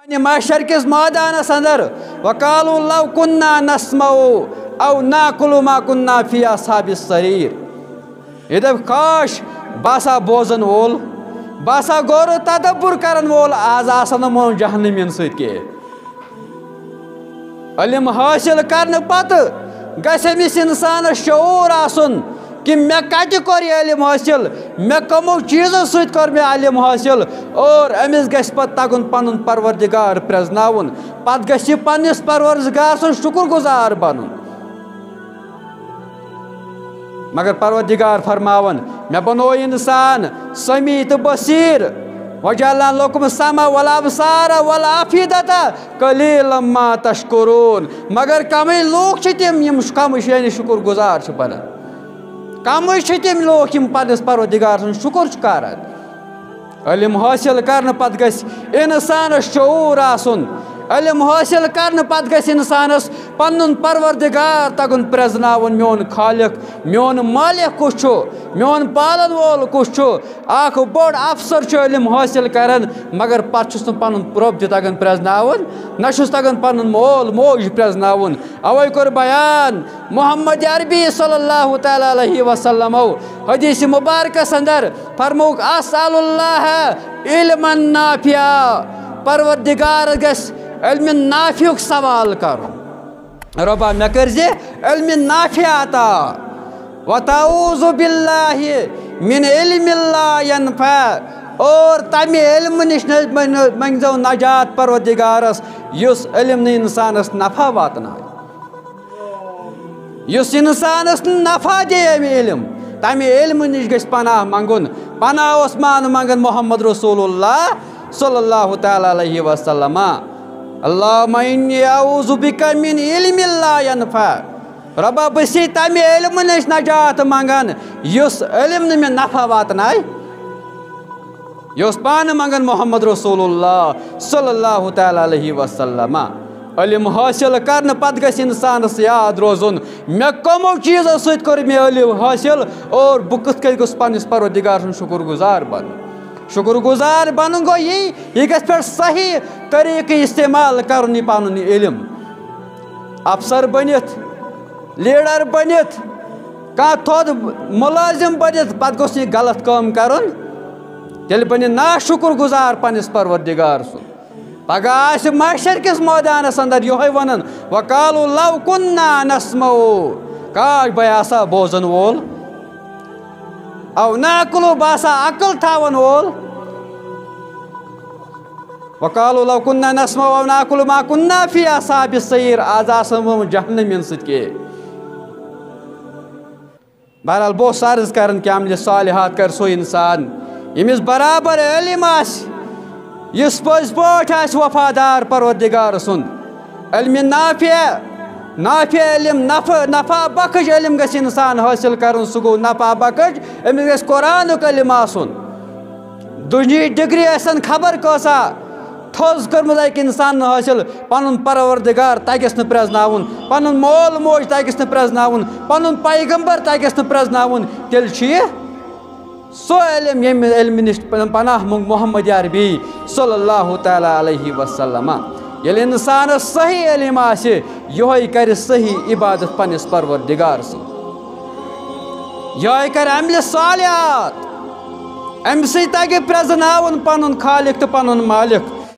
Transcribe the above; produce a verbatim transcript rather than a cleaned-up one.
یعنی محشر کِس مٲدانَس اندر، وقالوا لو كنا نسمع او نعقل ما كنا في اصحاب السعير۔ یہِ دَپہِ، کاش بہٕ آسہٕ ہا بوزن وول، بہٕ آسہٕ ہا غور و تدبر کرن وول، آز آسہٕ ہا نہٕ بہٕ جہنمین سۭتۍ کینٛہہ۔ علم حٲصِل کرنہٕ پتہٕ گژھِ أمِس انسانس شعور آسُن کہِ مےٚ کتہِ کوٚر یہِ علم حٲصِل، مےٚ کمو چیٖزو سۭتۍ کوٚر مےٚ علم حٲصِل، اور أمِس گژھِ پتہٕ تگُن پنُن پروردگار پرٛزناوُن، پتہٕ گژھِ یہِ پننِس پروردگار سُنٛد شُکر گُزار بنُن۔ مگر پروردگار فرماون، مےٚ بنوو انسان سمیع تہٕ بصیر۔ وجعلنا لكم السمع والابصار والافئدة قليلا ما تشكرون۔ مگر کمٕے لوٗکھ چھِ تِم، یِم کمٕے چھِ، یعنی شُکر گُزار چھِ بنان۔ کمٕے چھِ تِم لوٗکھ، یِم پننِس پروردگار سُنٛد شُکر چھِ کران۔ علم حٲصِل کرنہٕ پتہٕ گژھِ انسانس شعور آسُن۔ علم حٲصِل کرنہٕ پتہٕ گژھِ انسانس پنُن پروردگار تگُن پرٛزناوُن، میون خالق، میون مالک کُس چھُ، میون پالن وول کُس چھُ۔ اکھ بوٚڑ افسر چھُ علم حٲصِل کران، مگر پتہٕ چھُس نہٕ پنُن رۄب تہِ تگان پرٛزناوُن، نہ چھُس تگان پنُن مول موج پرٛزناوُن۔ اوے کوٚر بیان محمد عربی صلی اللہ تعالیٰ علیہ وسلمو حدیث مبارکس اندر، فرمووُکھ، اسأل اللہ علما نافعا، پروردگار گژھِ علم نافعُک سوال کرُن، رۄبا مےٚ کٔرزِ علم نافع عطا، وتعوذ باللہ من علم لا ينفع، اور تمہِ علمہٕ نِش نہ-، منٛگزیو نجات پروردگارس یُس علم نہٕ انسانس نفع واتنایہِ۔ یُس انسانس نفع دِیہِ امہِ علم، تمہِ علمہٕ نِش گژھِ پناہ منگُن۔ پناہ اوس مان منگان محمد رسول اللہ صلی اللہ تعالیٰ علیہ وسلم۔ اللہم انی اعوذ بک من علم لا ینفع۔ رۄبا، بہٕ چھُسے تمہِ علمہٕ نِش نجات منگان یُس علم نہٕ مےٚ نفع واتنایہِ۔ یہِ اوس پانہٕ منگان محمد رسول اللہ صلی اللہ تعالیٰ علیہ وسلم۔ علم حٲصِل کرنہٕ پتہٕ گژھِ انسانس یاد روزُن، مےٚ کمو چیٖزو سۭتۍ کوٚر مےٚ علم حٲصِل اور بہٕ کِتھ کٔنۍ گوٚژھُس پننِس پروردگار سُنٛد شُکر گُزار بنُن۔ شُکر گُزار بنُن گوٚو یی، یہِ گژھِ پٮ۪ٹھ صحیح طریٖقہٕ استعمال کرُن یہِ پنُن یہِ علم۔ افسر بٔنِتھ، لیڈر بٔنِتھ، کانٛہہ تھوٚد مُلٲزِم بٔنِتھ، پتہٕ گوٚژھ نہٕ یہِ غلط کٲم کرُن۔ تیٚلہِ بنہِ ناشُکُر گُزار پننِس پروردگار سُنٛد۔ پگاہ آسہِ محشر کِس مٲدانس اندر یِہوٚے ونان، وقالوا لو كنا نسمع، کاش بہٕ آسہٕ ہا بوزن وول، او نعقل، بہٕ آسہٕ ہا عقل تھاون وول۔ وقالوا لو كنا نسمع او نعقل ما كنا في اصحاب السعير، آز آسہٕ ہا نہٕ بہٕ جہنمین سۭتۍ کینٛہہ۔ بہرحال، بہٕ اوسُس عرض کران کہِ عملِ صالحات کرِ سُہ انسان، ییٚمِس برابر علم آسہِ، یُس پٔزۍ پٲٹھۍ آسہِ وفادار پروردگار سُنٛد۔ علمِ نافع، نافع علم، نفع، نفع بخش علم گژھِ انسان حٲصِل کرُن، سُہ گوٚو نفع بخش، أمِس گژھِ قرآنُک علم آسُن۔ دُنیہٕچ ڈگری ٲسِن خبر کۭژاہ، تھوٚز کٔرمٕژ اَکہِ اِنسانَن حٲصِل، پَنُن پَروَردِگار تَگٮ۪س نہٕ پرٛزناوُن، پَنُن مول موج تَگٮ۪س نہٕ پرٛزناوُن، پَنُن پیغمبر تَگٮ۪س نہٕ پرٛزناوُن، تیٚلہِ چھُ یہِ سُہ علم، ییٚمہِ علمہٕ نِش پَناہ موٚنگ محمد عربی صلی اللہ تعالیٰ علیہ وسلم۔ ییٚلہِ اِنسانَس صحیح علم آسہِ، یِہوٚے کَرِ صحیح عبادت پنٛنِس پَروَردِگار سٕنٛز، یِہوٚے کَرِ عملِ صالحات، اَمہِ سۭتۍ تَگہِ پرٛزناوُن پَنُن خالق تہٕ پَنُن مالک۔